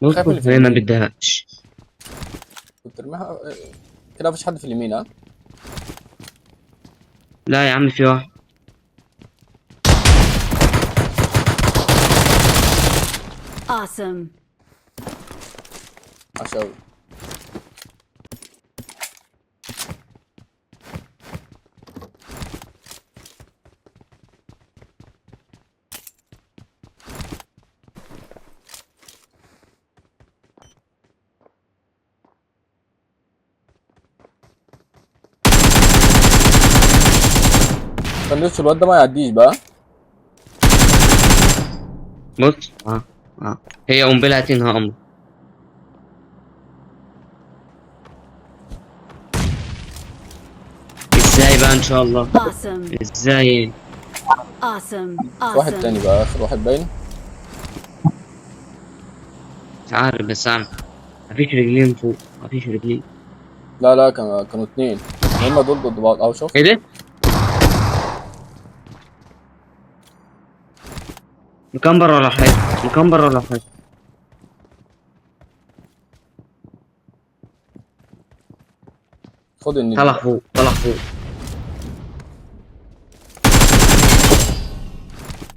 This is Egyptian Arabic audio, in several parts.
بص خايف اللي في هي ما اليمين. بدهاش. كنت ترميها كده. مفيش حد في اليمين؟ ها. لا يا عم، في واحد. Awesome. عشاوي. سندوتش الواد ده ما يعديش بقى. بص، اه هي قنبلة هتنهى أمر. ازاي بقى ان شاء الله؟ Awesome. ازاي؟ Awesome. واحد Awesome. تاني بقى، اخر واحد باين. مش عارف، بس انا مفيش رجلين فوق، مفيش رجلين. لا لا، كانوا اتنين، هما دول ضد بعض او شوف. ايه ده؟ مكمبر ولا حاجة؟ مكمبر ولا حاجة؟ خد النيل. طلع فوق، طلع فوق.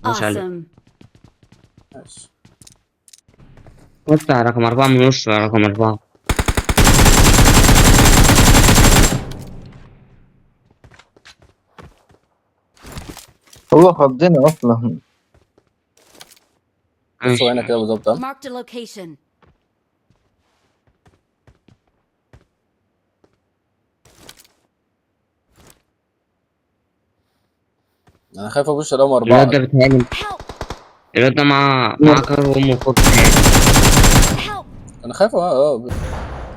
مش عليك. Awesome. ماشي. بص على رقم 4 من وشه، على رقم 4. هو خضنا اصلا. بصوا هنا كده بالظبط، ها. Marked a location. انا خايف ابص الاقيهم 4. الواد ده بيتهيألي Help! الواد ده مع كار وأمه فوق. Help! انا خايف. ايه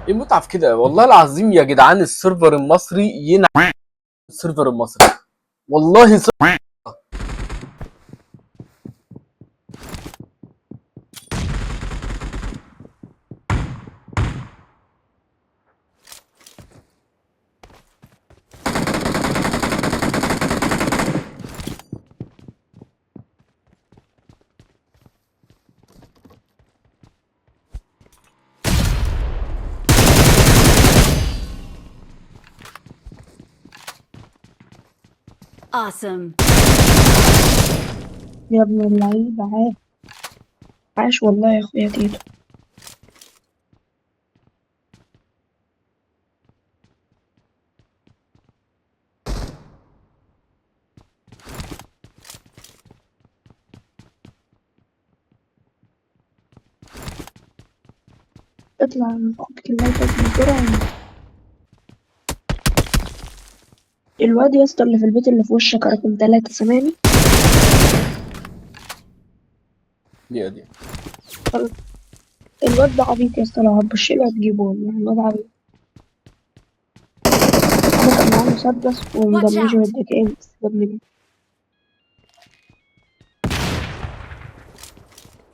المتعه في كده؟ والله العظيم يا جدعان، ال server المصري ينع ال server المصري والله Awesome. يا ابن اللعيبة، عاش عاش والله يا اخويا تيتو. اطلع خد كلايتك بسرعة. الواد يا اسطى اللي في البيت اللي في وشك رقم 3، سامعني؟ دي دي. الواد ده عبيط يا اسطى، لو هتبش له هتجيبه والله. الواد عبيط. انا كان معاه مسدس ومدمجه بالدكان، بس جاب مني.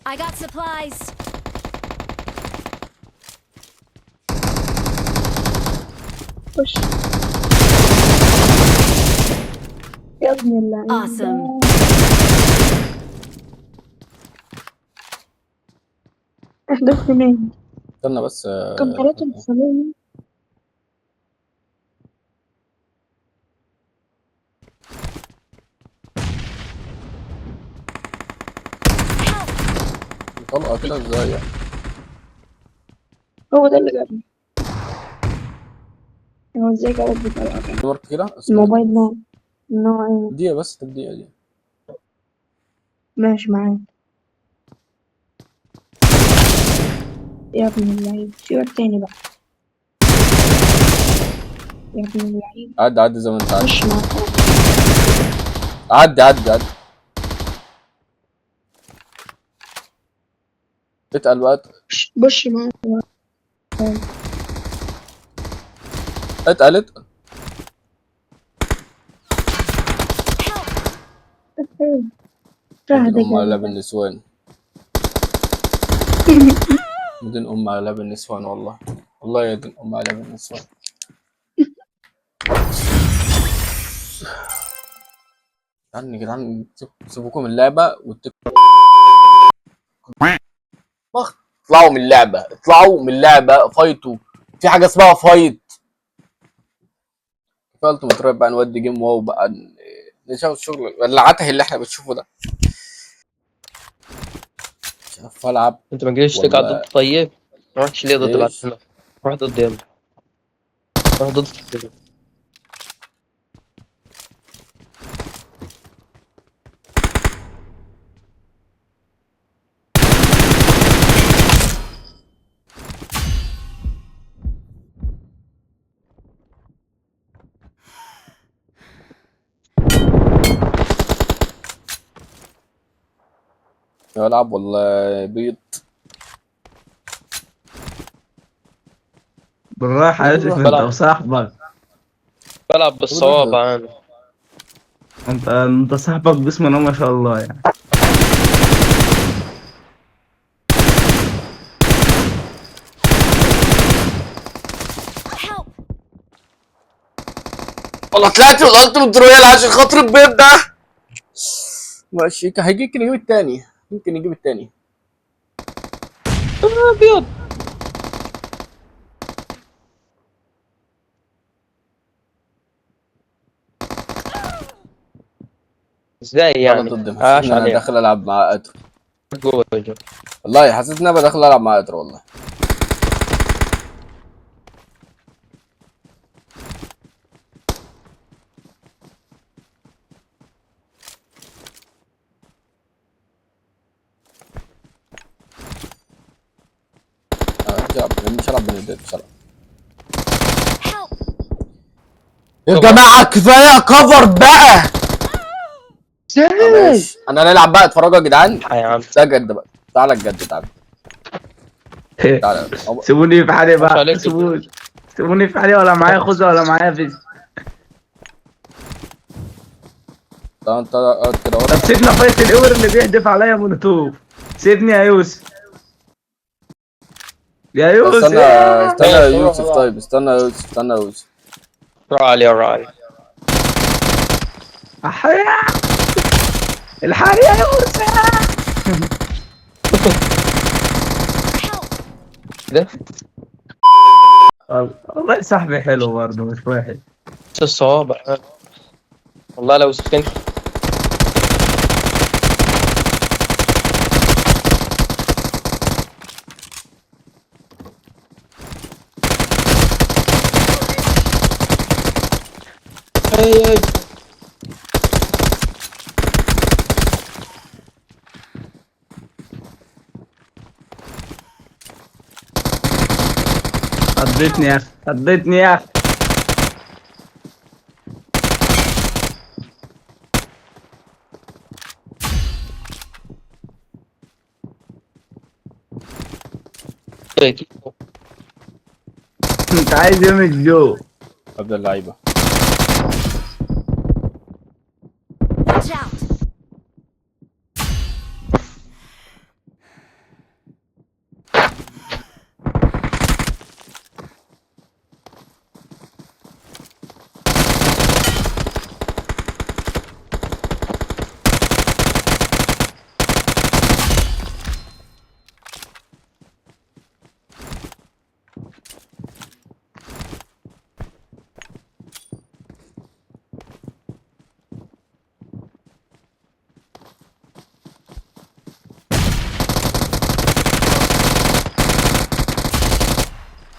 I got supplies. خش يا ابن اللعيبة. Awesome. احدف منين؟ استنى بس. كان 3 سامعني؟ Help! طلقه كده ازاي يعني؟ هو ده اللي جابني. هو ازاي جابك بطريقة كده؟ مارك كده. الموبايل نوع نوع ايه؟ دقيقة بس، طب دقيقة دي. ماشي معاك يا ابن اللعيب. في واد تاني بقى يا ابن اللعيب. عدي عدي زي ما انت عدي. خش معاك. عدي عدي عدي. اتقل بقى. بش معاك. اتقل اتقل. Help! شهد ام على كده. لاب النسوان، مدين ام على لاب النسوان والله، والله يا دين ام على لاب النسوان. يا جدعان، سيبوكم اللعبة والتك بخت. اطلعوا من اللعبة، اطلعوا من اللعبة، فايتوا. في حاجة اسمها fight. كفاية Ultimate بقى، نودي game WoW بقى، نشوف الشغل العته اللي احنا بنشوفه ده. مش عارف العب. انت ما جيتش تقعد ولا ضد؟ طيب ما رحتش ليه ضد بعد ايش؟ هنا؟ روح ضد، يلا روح ضد. العب ولا بيض؟ بالراحة يا يوسف، انت بلعب. وصاحبك. بلعب بالصوابع انا. انت صاحبك بسم الله ما شاء الله يعني. Help! والله طلعت من ال Ultimate Royale عشان خاطر البيض ده. ماشي، هيجي يمكن يجيب التاني، يمكن يجيب التاني. ابيض. ازاي يعني؟ انا ضد، حسيت عاش ان انا عليك. داخل العب مع قطر. جوه جوه. والله حسيت ان انا داخل العب مع قطر والله. مش هلعب، مش هلعب بندات، مش هلعب. Help! يا جماعة كفاية كفر بقى. ماشي، انا نلعب بقى، اتفرجوا يا جدعان. يا عم ده جد بقى، تعالى الجد، تعالى تعالى. سيبوني في حالي مش بقى، عليك. سيبوني، سيبوني في حالي، ولا معايا خوذة ولا معايا فيز. تعالى انت اقعد كده ورا. طب سيبنا fight الاور اللي بيحدف عليا مولوتوف. سيبني يا يوسف، يا يوسف. استنى استنى يا ماشي، روح يوسف. بقى. طيب استنى يا يوسف، استنى يا يوسف. روح علي، روح علي. احيا، الحقني يا يوسف. Help! ده والله صاحبي حلو برضه، مش وحش. بس الصوابع والله لو سكنت. اي اي. قضيتني يا اخي، قضيتني يا اخي. انت عايز ايه من جو؟ ابدا اللعيبة. Watch out!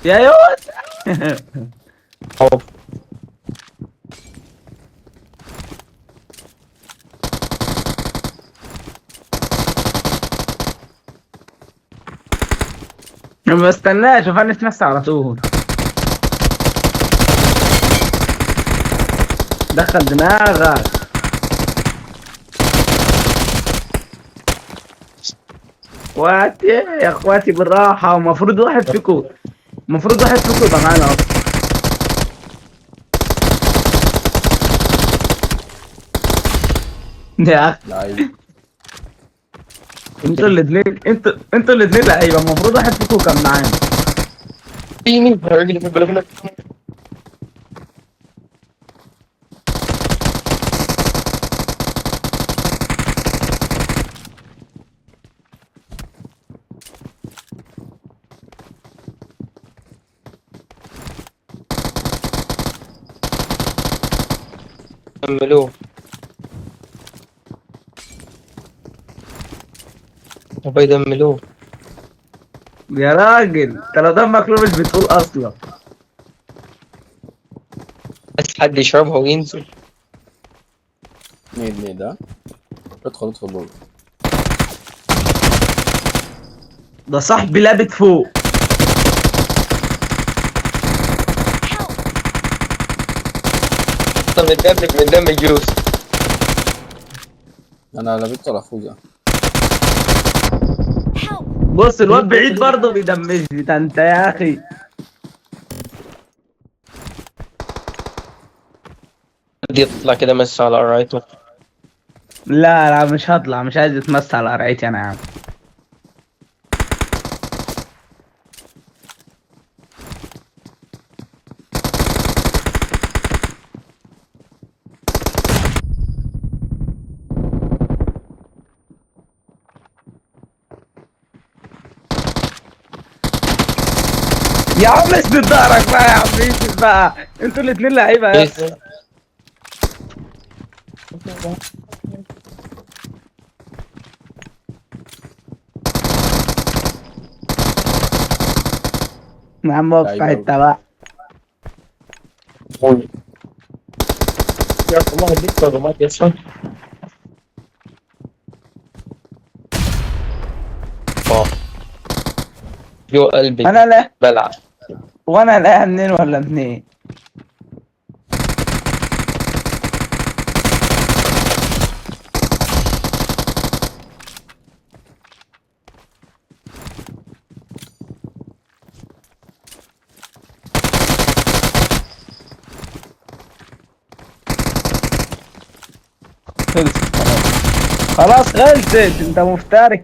يا يوسف. ما بستناش، افنش نفسي على طول. دخل دماغك. اخواتي يا اخواتي بالراحة، المفروض واحد فيكم، المفروض واحد فيكم يبقى معانا اصلا. يا اخي لعيب. انتوا الاثنين، انتوا الاثنين لعيبة، المفروض واحد فيكم كان معانا. يمين رجلي في البلكونه. يكملوه. وبيدملوه. يا راجل انت لو دمك له مش بتقول اصلا. بس حد يشربها وينزل. نيد نيد ها. ادخل ادخل جوه. ده صاحبي لابت فوق. Help! طب متدمج من دم الجوز. انا لبست ولا خوذه. Help! بص الواد بعيد برضه بيدمجني، ده انت يا اخي. بدي يطلع كده مس على قرايته. لا لا مش هطلع، مش عايز اتمسح على قرعتي انا يا عم. يا عم اسند ظهرك بقى يا عم يوسف بقى، انتوا الاتنين لعيبه يا اسطى. يا عم اقف في لعيبة حته بقى. يا الله اديك معلومات يا اسطى. اه جو قلبي انا لا بلع. وانا الاقيها منين ولا منين؟ خلصت خلاص، خلاص خلصت. انت مفتري.